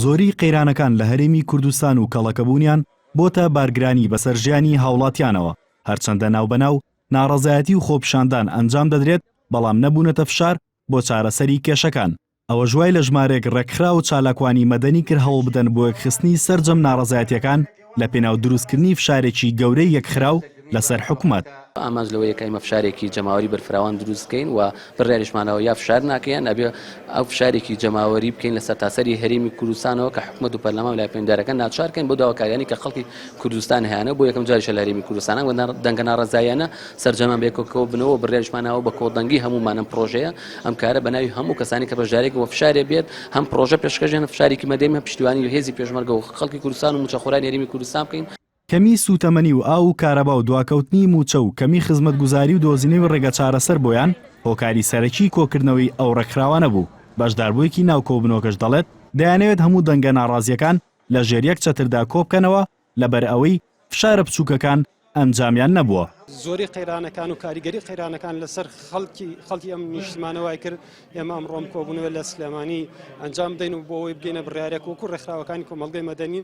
زۆریی قەیرانەکان لە هەرێمی کوردستان و کەڵەکەبوونیان بۆتە بارگرانی بەسەر ژیانی هاوڵاتیانەوە، هەرچەندە ناوبەناو ناڕەزایەتی و خۆپیشاندان ئەنجام دەدرێت، بەڵام نەبوونەتە فشار بۆ چارەسەری کێشەکان. ئەوەش وای لە ژمارەیەک ڕێکخراو و چالاکوانی مەدەنی کرد هەوڵبدەن بۆ یەکخستنی سەرجەم ناڕەزایەتییەکان لەپێناو دروستکردنی فشارێکی گەورەی یەکخراو لەسەر حکومەت. ئامانج لەوەیە کە ئێمە فشارێکی جەماوەری بەرفراوان دروست بکەین و بڕیاریشمانەوە یا فشار ناکەین ئەبێ ئەو فشارێکی جەماوەری بکەین لە سەرتاسەری هەرێمی کوردستانەوە کە حکومەت و پەرلەمان و لایەنە پەیوەندیدارەکان ناچار کەین بۆ داواکاریانی کە خەڵکی کوردستان هەیانە بۆ یەکەم جاریشە لە هەرێمی کوردستان ئەم دەنگە ناڕەزاییانە سەرجەمان بەیەکەوە کۆببنەوە و بڕیاریشمانەوە بە کۆدەنگی هەموومان ئەم پڕۆژەیە ئەم کارە بە ناوی هەموو کەسانی کە بەشدارێک و فشارێ بێت هەم پڕۆژە پێشکەشێن فشارێکی مەدەنی هەم پشتیوانی هێزی پێشمەرگە و خەڵکی کوردستان و مووچەخۆرانی هەرێمی کوردستان بکەین. کەمی سووتەمەنی و ئاو و کارەبا و دواکەوتنی مووچە و کەمی خزمەتگوزاری و دۆزینەوی ڕێگەچارەسەر بۆیان هۆکاری سەرەکیی کۆکردنەوەی ئەو ڕێکخراوانە بوو، بەشداربووێکی ناو کۆبوونەوەکەش دەڵێت، دەیانەوێت هەموو دەنگە ناڕازییەکان لە ژێر یەک چەتردا کۆبکەنەوە لەبەرئەوەی فشارە بچووکەکان ئەنجامیان نەبووە. زۆری قەیرانەکان و کاریگەری قەیرانەکان لەسەر خەڵکی خەڵکی ئەم نیشتمانە وای کرد ئێمە ئەمڕۆ ئەم کۆبوونەوە لە سلێمانی ئەنجام بدەین و بۆ ئەوەی بگەینە بڕیارێک وەکو ڕێکخراوەکانی کۆمەڵگەی مەدەنی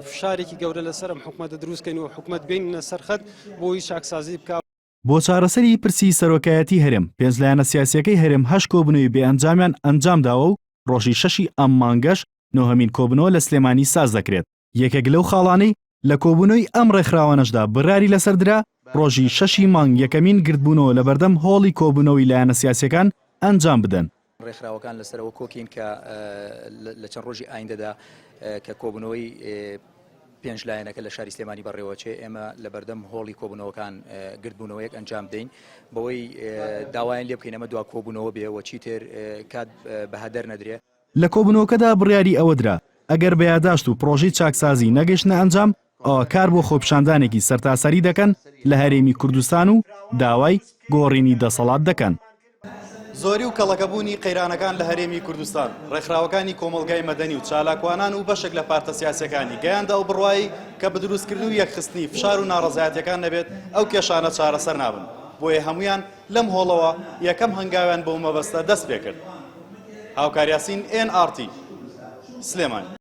فشارێکی گەورە لەسەر ئەم حکومەتە دروست کەین و حکومەت بێنینە سەر خەت بۆ ئەوەی چاکسازی بکا. بۆ چارەسەری پرسی سەرۆکایەتی هەرێم، پێنج لایەنە سیاسییەکەی هەرێم هەشت کۆبوونەوەی بێ ئەنجامیان ئەنجامداوە و ڕۆژی شەشی ئەم مانگەش نۆهەمین کۆبوونەوە لە سلێمانی ساز دەکرێت. یەکێک لەو خاڵانەی لە کۆبوونەوەی ئەم ڕێکخراوانەشدا بڕیاری لەسەر درا، ڕۆژی شەشی مانگ یەکەمین گردبوونەوە لەبەردەم هۆڵی کۆبوونەوەی لایەنە سیاسییەکان ئەنجام بدەن. ڕێکخراوەکان لەسەر ئەوە کۆکین کە لە چەند ڕۆژی ئایندەدا کە کۆبوونەوەی پێنج لایەنەکە لە شاری سلێمانی بەڕێوەچێ ئێمە لە بەردەم هۆڵی کۆبوونەوەکان گردبوونەوەیەک ئەنجام بدەین بەوەی داوایان لێ بکەین ئەمە دوا کۆبوونەوە بێ و چیتر کات بە هەدەر نەدرێ. لە کۆبوونەوەکەدا بڕیاری ئەوە درا، ئەگەر بە یاداشت و پڕۆژەی چاکسازی نەگەیشتنە ئەنجام، ئەوا کار بۆ خۆپیشاندانێکی سەرتاسەری دەکەن لە هەرێمی کوردستان و داوای گۆڕینی دەسەڵات دەکەن. زۆری و کەڵەکەبوونی قەیرانەکان لە هەرێمی کوردستان، ڕێکخراوەکانی کۆمەڵگای مەدەنی و چالاکوانان و بەشێک لە پارتە سیاسیەکانی گەیاندە ئەو بڕوایەی کە بە دروستکردن و یەکخستنی فشار و ناڕەزایەتیەکان نەبێت ئەو کێشانە چارەسەر نابن، بۆیە هەموویان لەم هۆڵەوە یەکەم هەنگاویان بەو مەبەستە دەستپێکرد. هاوکار یاسین، ئێن ئاڕ تی، سلێمانی.